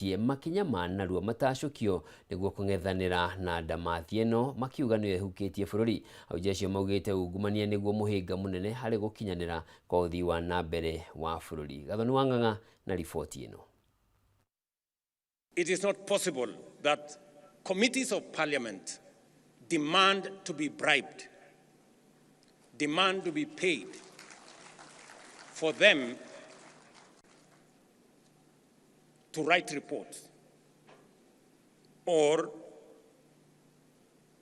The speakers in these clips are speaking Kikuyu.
Makinya ma narua matacũkio nĩguo kũng'ethanĩra na ndamathia ĩno makiuga nĩyo ĩhukĩtie bũrũri. Ahunjia acio maugĩte ungumania nĩguo mũhĩnga mũnene harĩ gũkinyanĩra kwa ũthii wa na mbere wa bũrũri. Gathoni wa Ng'ang'a na riboti ĩno. It is not possible that committees of parliament demand to be bribed, demand to be paid for them to write reports or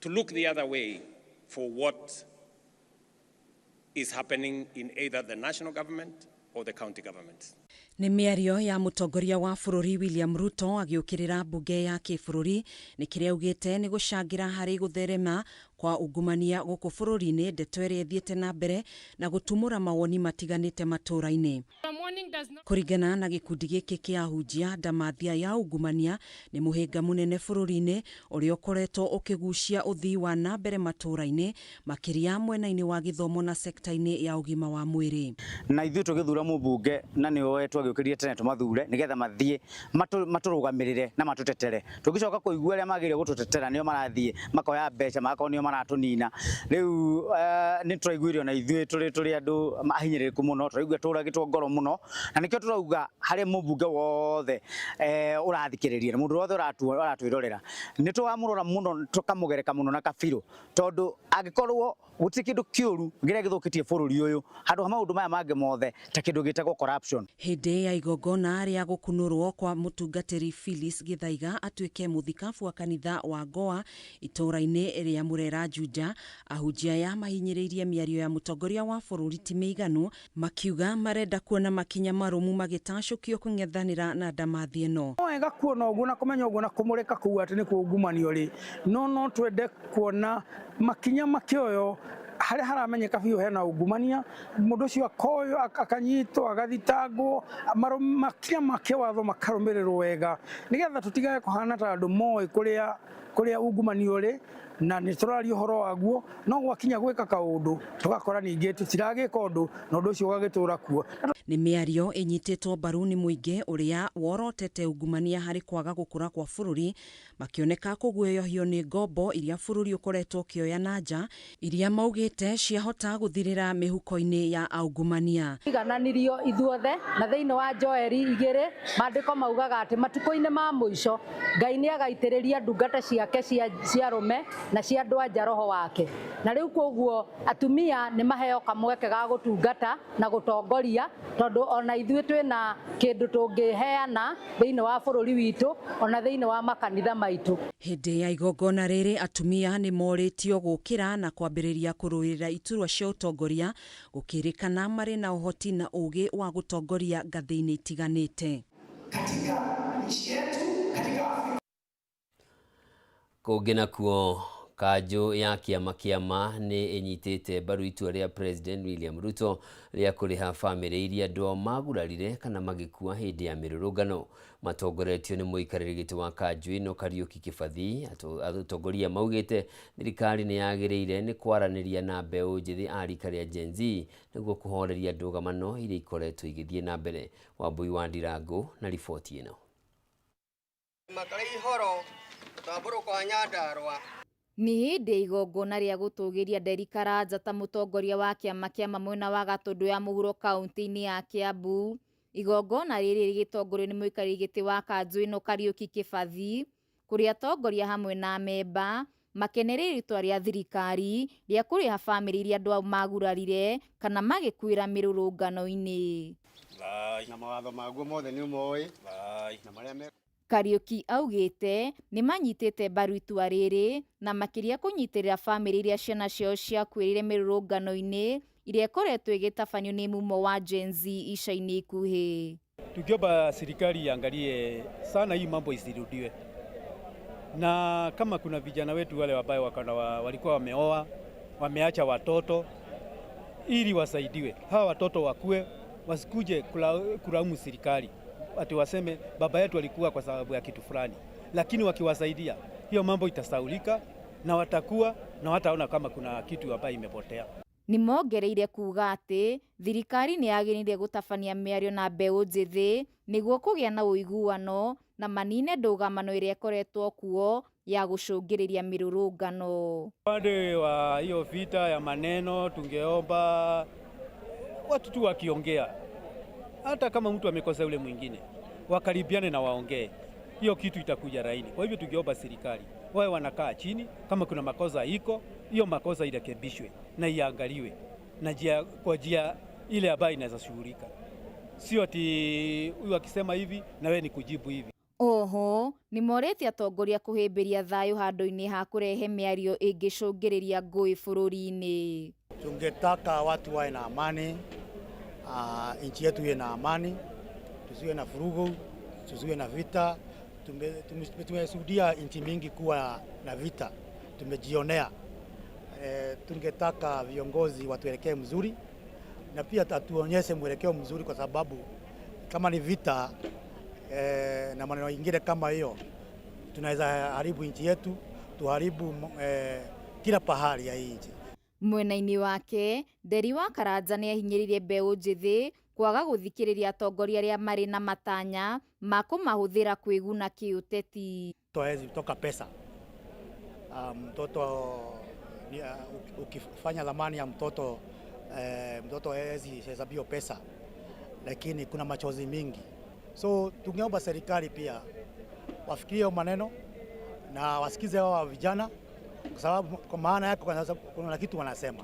to look the other way for what is happening in either the national government or the county governments. Nĩ mĩario ya mũtongoria wa bũrũri William Ruto agĩũkĩrĩra mbunge ya kĩbũrũri nĩ kĩrĩa augĩte nĩ gũcangĩra harĩ gũtherema kwa ungumania gũkũ bũrũri-inĩ, ndeto ĩrĩa ĩthiĩte na mbere na gũtumũra mawoni matiganĩte matũũra-inĩ. Kũringana na gĩkundi gĩkĩ kĩa ahunjia, ndamathia ya ungumania nĩ mũhĩnga mũnene bũrũri-inĩ ũrĩa ũkoretwo ũkĩgucia ũthii wa na mbere matũũra-inĩ, makĩria mwena-inĩ wa gĩthomo na sekta-inĩ ya ũgima wa mwĩrĩ. Na ithuĩ tũgĩthura mũmbunge na nĩwe twagĩũkĩrire tene tũmathure nĩgetha mathiĩ matũrũgamĩrĩre na matũtetere. Tũngĩcoka kũigua arĩa magĩrĩire gũtũtetera nĩo marathiĩ makoya mbeca magakorwo nĩo maratũnina. Rĩu nĩ tũraiguire ona ithuĩ tũrĩ andũ ahinyĩrĩrĩku mũno, tũraigua tũragĩtwo ngoro mũno, na nĩkĩo tũrauga harĩ mũmbunge wothe ũrathikĩrĩria na mũndũ wothe ũratwĩrorera, nĩ tũramũrora mũno tũkamũgereka mũno na kabirũ, tondũ angĩkorwo gũtirĩ kĩndũ kĩũru kĩrĩa gĩthũkĩtie bũrũri ũyũ handũ ha maũndũ maya mangĩ mothe ta kĩndũ gĩtagwo corruption. Hĩndĩ ya igongona rĩa gũkunũrwo kwa mũtungatĩri Phyllis Gĩthaiga atuĩke mũthikabu wa kanitha wa Goa itũũra-inĩ rĩa Mũrera Juja, ahunjia aya mahinyĩrĩirie mĩario ya mũtongoria wa bũrũri ti mĩiganu, makiuga marenda kuona makinya marũmu magĩtacũkio kũng'ethanĩra na ndamathi ĩno. No wega kuona ũguo na kũmenya ũguo na kũmũrĩka kũu atĩ nĩ kũngumanio rĩ, no twende kuona makinya makĩoywo harĩa haramenyeka biũ hena ungumania, mũndũ ũcio akoywo akanyitwo agathitangwo, makinya ma kĩwatho makarũmĩrĩrwo wega nĩgetha tũtigage kũhana ta andũ moĩ kũrĩa ungumania ũrĩ na nĩ tũraria ũhoro waguo, no gwakinya gwĩka kaũndũ tũgakora ningĩ tũtiragĩka ũndũ na ũndũ ũcio ũgagĩtũra kuo. Nĩ mĩario ĩnyitĩtwo mbaru nĩ mũingĩ ũrĩa worotete ungumania harĩ kwaga gũkũra kwa bũrũri, makĩoneka kũguoyohio nĩ ngombo iria bũrũri ũkoretwo ũkĩoya na nja, iria maugĩte ciahota gũthirĩra mĩhuko-inĩ ya aungumania. Igananirio ithuothe na thĩinĩ wa Joeli 2 maandĩko maugaga atĩ matukũ-inĩ ma mũico Ngai nĩ agaitĩrĩria ndungata ciake cia arũme na cia andũ a nja roho wake. Na rĩu koguo atumia nĩ maheo kamweke ga gũtungata na gũtongoria, tondũ ona ithuĩ twĩna kĩndũ tũngĩheana thĩinĩ wa bũrũri witũ ona thĩinĩ wa makanitha maitũ. Hĩndĩ ya igongona rĩrĩ atumia nĩ morĩtio gũkĩra na kwambĩrĩria kũrũĩrĩra iturwa cia ũtongoria, gũkĩrĩkana marĩ na ũhoti na ũgĩ wa gũtongoria ngathĩ-inĩ itiganĩte. Katika nchi yetu, katika Afrika. Kũngĩ nakuo kanjũ ya kĩama kĩama nĩ ĩnyitĩte mbaru itua rĩa President William Ruto rĩa kũrĩha bamĩrĩ iria andũ ao magurarire kana magĩkua hĩndĩ ya mĩrũrũngano. Matongoretio nĩ mũikarĩri gĩtĩ wa kanjũ ĩno Kariũki Kĩbathi, atongoria maugĩte thirikari nĩ yagĩrĩire nĩ kwaranĩria na mbeũ njĩthĩ a rika rĩa Gen Z nĩguo kũhoreria ndũgamano iria ikoretwo igĩthiĩ na mbere. Wambui wa Ndirango na riboti ĩno. Nĩ hĩndĩ ya igongona rĩa gũtũgĩria Nderi Karanja ta mũtongoria wa kĩama kĩa mwena wa Gatũndũ ya mũhuro kaunti-inĩ ya Kiambu. Igongona rĩrĩ rĩgĩtongorio nĩ mũikarĩri gĩtĩ wa kanjũ ĩno Kariũki Kĩbathi, kũrĩa atongoria hamwe na amemba makenereire itua rĩa thirikari rĩa kũrĩha bamĩrĩ iria andũ ao magurarire kana magĩkuĩra mĩrũrũngano-inĩ. Na mawatho maguo mothe nĩ ũmoĩ. Na marĩa me Kariũki augĩte nĩ manyitĩte mbaru itua rĩrĩ na makĩria kũnyitĩrĩra bamĩrĩ iria ciana ciao ciakuĩrĩire mĩrũrũngano-inĩ iria ĩkoretwo ĩgĩtabanio nĩ mumo wa Gen Z ica-inĩ ikuhĩ. Tukiomba serikali iangalie sana hii mambo isirudiwe, na kama kuna vijana wetu wale ambao walikuwa wameoa wameacha watoto, ili wasaidiwe hawa watoto wakue, wasikuje kulaumu serikali ati waseme baba yetu alikuwa kwa sababu ya kitu fulani, lakini wakiwasaidia hiyo mambo itasaulika na watakuwa na wataona kama kuna kitu ambayo imepotea. Nĩ mongereire kuga atĩ thirikari nĩ yagĩrĩire gũtabania mĩario na mbeũ njĩthĩ nĩguo kũgĩa na ũiguano na manine ndũgamano ĩrĩa ĩkoretwo kuo ya gũcũngĩrĩria mĩrũrũngano. Upande wa hiyo vita ya maneno, tungeomba watu tu wakiongea, hata kama mtu amekosa yule mwingine, wakaribiane na waongee, hiyo kitu itakuja laini. Kwa hivyo tungeomba serikali wawe wanakaa chini, kama kuna makosa iko hiyo makosa irekebishwe na iangaliwe na jia, kwa njia ile ambayo inaweza shughulika, sio ati huyu akisema hivi na wewe ni kujibu hivi. Oho nĩmorĩtie atongoria kũhĩmbĩria thayũ handũ-inĩ ha kũrehe mĩario ĩngĩcũngĩrĩria ngũĩ bũrũri-inĩ. Tungetaka watu wawe na amani, nchi yetu iwe na amani, tusiwe na furugu, tusiwe na vita. Tumeshuhudia nchi mingi kuwa na vita, tumejionea. Tungetaka viongozi watuelekee mzuri na pia tatuonyeshe mwelekeo mzuri, kwa sababu kama ni vita na maneno ingine kama hiyo, tunaweza haribu nchi yetu, tuharibu kila pahali ya hii nchi. Mwena-inĩ wake Nderi wa Karanja nĩahinyĩrĩirie mbeũ njĩthĩ kwaga gũthikĩrĩria atongoria arĩa marĩ na matanya ma kũmahũthĩra kwĩguna kĩũteti. Mtoto hawezi toka pesa. Mtoto ukifanya dhamani ya mtoto, mtoto hawezi hesabiwa pesa, lakini kuna machozi mingi. So tungeomba serikali pia wafikirie maneno na wasikize hao vijana, kwa sababu kwa maana yake kuna kitu wanasema.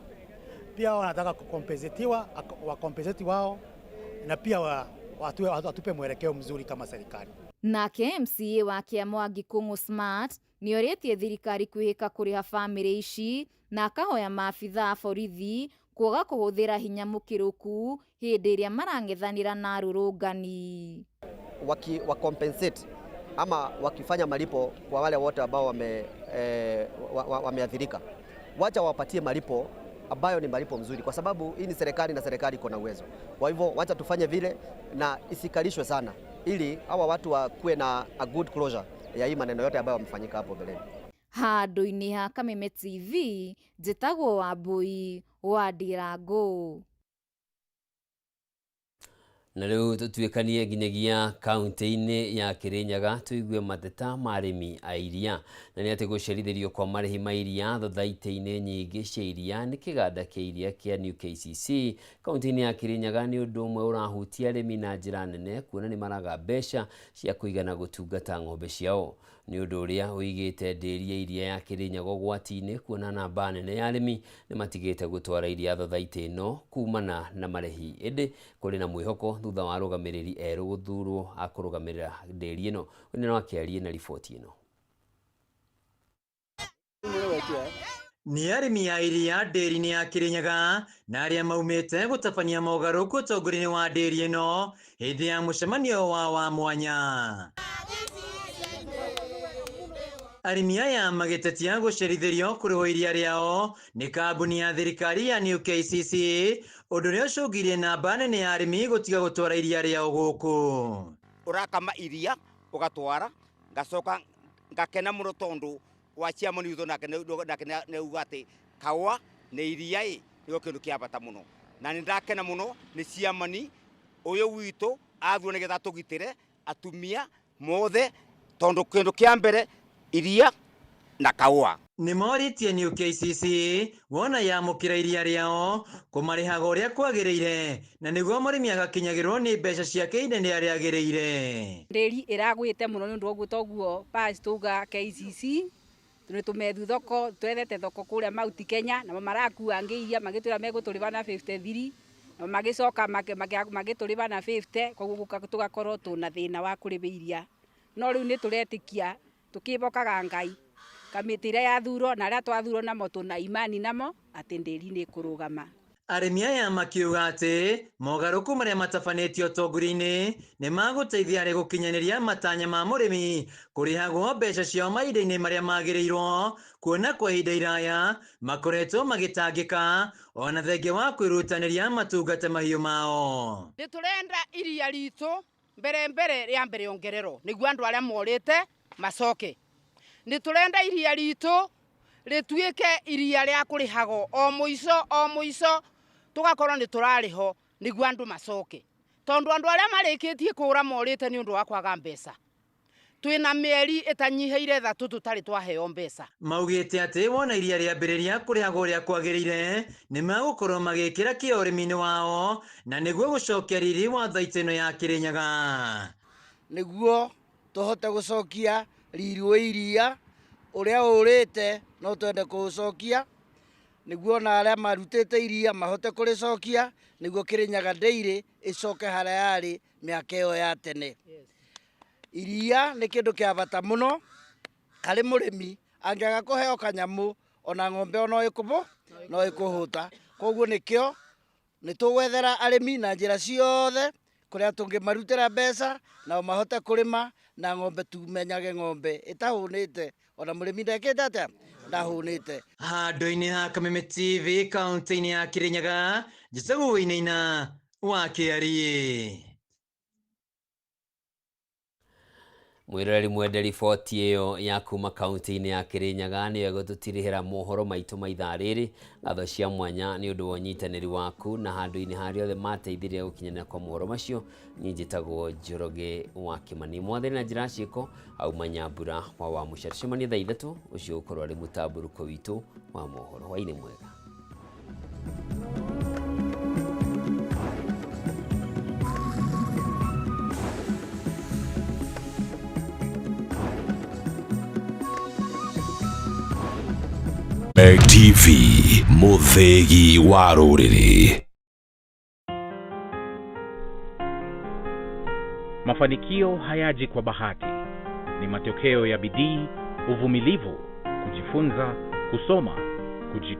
Pia wanataka kukompensetiwa, wakompenseti wao na pia watupe mwelekeo mzuri kama serikali. Nake MCA wa Kĩamwangi Kũng'ũ Smart nĩorĩtie thirikari kwĩhĩka kũrĩha bamĩrĩ ici na akahoya maabithaa a borithi kwaga kũhũthĩra hinya mũkĩrũku hĩndĩ ĩrĩa marang'ethanĩra na arũrũngani. Wa compensate ama wakifanya malipo kwa wale wote ambao wameathirika, wacha wapatie malipo ambayo ni malipo mzuri, kwa sababu hii ni serikali na serikali iko na uwezo. Kwa hivyo wacha tufanye vile na isikalishwe sana, ili hawa watu wakuwe na a good closure ya hii maneno yote ambayo wamefanyika hapo mbeleni. Handũ-inĩ ha Kameme TV njĩtagwo Wambui wa Ndirango. Na rĩu tũtuĩkanie nginyagia kaunti-inĩ ya Kirinyaga tũigue mateta ma arĩmi a iria, na nĩ atĩ gũcerithĩrio kwa marĩhi ma iria thothaitĩ-inĩ nyingĩ cia iria nĩ kĩganda kĩa iria kĩa New KCC kaunti-inĩ ya Kirinyaga nĩ ũndũ ũmwe ũrahutia arĩmi na njĩra nene, kuona nĩ maraga mbeca cia kũigana gũtungata ng'ombe ciao. Nĩ ũndũ ũrĩa ũigĩte ndĩri ya iria ya Kirinyaga ũgwati-inĩ, kuona namba nene ya arĩmi nĩ matigĩte gũtwara iria thothaitĩ ĩno kumana na marĩhi. Ĩndĩ kũrĩ na mwĩhoko thutha wa arũgamĩrĩri erũ gũthurwo a kũrũgamĩrĩra ndĩri ĩno. Ũyũ no akĩarie na riboti ĩno. Nĩ arĩmi a iria ndĩri-inĩ ya Kirinyaga na arĩa maumĩte gũtabania mogarũrũku ũtongoria-inĩ wa ndĩri ĩno hĩndĩ ya mũcemanio wa mwanya. Arĩmi aya magĩtetia gũcerithĩrio kũrĩhwo iria rĩao nĩ kambuni ya thirikari ya New KCC, ũndũ ũrĩa ũcũngĩrĩirie namba nene ya arĩmi gũtiga gũtwara iria rĩao gũkũ. Ũrakama iria ũgatwara, ngacoka ngakena mũno tondũ wa chairman witũ nake nĩ auga atĩ kaũa nĩ iria ĩ nĩo kĩndũ kĩa bata mũno, na nĩ ndakena mũno nĩ chairman ũyũ witũ athurwo nĩgetha tũgitĩre atumia mothe, tondũ kĩndũ kĩa mbere iria na kaũa. Nĩ morĩtie New KCC wona yamũkĩra iria rĩao kũmarĩhaga ũrĩa kwagĩrĩire, na nĩguo mũrĩmi agakinyagĩrwo nĩ mbeca ciake ihinda rĩrĩa rĩagĩrĩire. Ndĩri ĩragwĩte mũno nĩ ũndũ wa ũguo toguo tuga KCC nĩ tũmethu thoko, twethete thoko kũrĩa Mount Kenya, namo marakua angĩ iria magĩtwĩra megũtũrĩba na 53, namo magĩcoka magĩtũrĩba na 50, koguo tũgakorwo tũna thĩna wa kũrĩba iria. No rĩu nĩ tũretĩkia tũkĩbokaga Ngai kamĩtĩ ĩrĩa yathurwo na arĩa twathurwo namo tũna imani namo atĩ ndĩri nĩ ĩkũrũgama. Arĩmi aya makiuga atĩ mogarũrũku marĩa matabanĩtio ũtongoria-inĩ nĩ magũteithia harĩ gũkinyanĩria matanya ma mũrĩmi kũrĩhagwo mbeca ciao mahinda-inĩ marĩa magĩrĩirwo, kuona kwa ihinda iraya makoretwo magĩtangĩka ona thengia wa kwĩrutanĩria matungate mahiũ mao. Nĩ tũrenda iria ritũ mbere mbere rĩa mbere ongererwo nĩguo andũ arĩa morĩte macoke. Nĩ tũrenda iria ritũ rĩtuĩke iria rĩa kũrĩhagwo o mũico o mũico, tũgakorwo nĩ tũrarĩho nĩguo andũ macoke, tondũ andũ arĩa marĩkĩtie kũra morĩte nĩ ũndũ wa kwaga mbeca. Twina mieri itanyiheire 3 tutari twaheo mbeca. Maugite ati wona iria rĩambĩrĩria kũrĩhagwo ũrĩa kwagĩrĩire nĩ magũkorwo magĩkĩra kĩo ũrĩmi-inĩ wao na nĩguo gũcokia riri wa thaitĩ ĩno ya Kĩrĩnyaga. Nĩguo tũhote gũcokia riri wa iria ũrĩa ũrĩte no twende kũũcokia, nĩguo na arĩa marutĩte iria mahote kũrĩcokia, nĩguo Kĩrĩnyaga Dairy ĩcoke harĩa yarĩ mĩaka ĩyo ya tene. Iria nĩ kĩndũ kĩa bata mũno harĩ mũrĩmi, angĩaga kũheo kanyamũ ona ng'ombe no no ĩkũhũta. Koguo nĩkĩo nĩ tũgwethera arĩmi na njĩra ciothe kũrĩa tũngĩmarutĩra mbeca nao mahote kũrĩma na ng'ombe, tumenyage ng'ombe ĩtahũnĩte ona mũrĩmi ndekĩte atĩa, ndahũnĩte. Handũ-inĩ ha Kameme TV kaunti-inĩ ya Kĩrĩnyaga, njĩtagwo Wainaina wa Kĩariĩ. Mwiroreri mwende, riboti ĩyo ya kuma kaunti-inĩ ya Kĩrĩnyaga nĩyo ĩgũtũtirihĩra mohoro maitũ ma ithaa rĩrĩ. Ngatho cia mwanya nĩ ũndũ wa ũnyitanĩri waku na handũ-inĩ harĩa othe mateithirie gũkinyanĩra kwa mohoro macio. Niĩ njĩtagwo Njoroge wa Kĩmani, mwathani na njĩra ciĩko auma Nyambura wa Wamũca. Tũcemanie thaa 3, ũcio ũgũkorwo arĩ mũtambũrũko witũ wa mohoro. Hwaĩ-inĩ mwega. TV Muthegi wa rũrĩrĩ. Mafanikio hayaji kwa bahati, ni matokeo ya bidii, uvumilivu, kujifunza, kusoma, kujituma.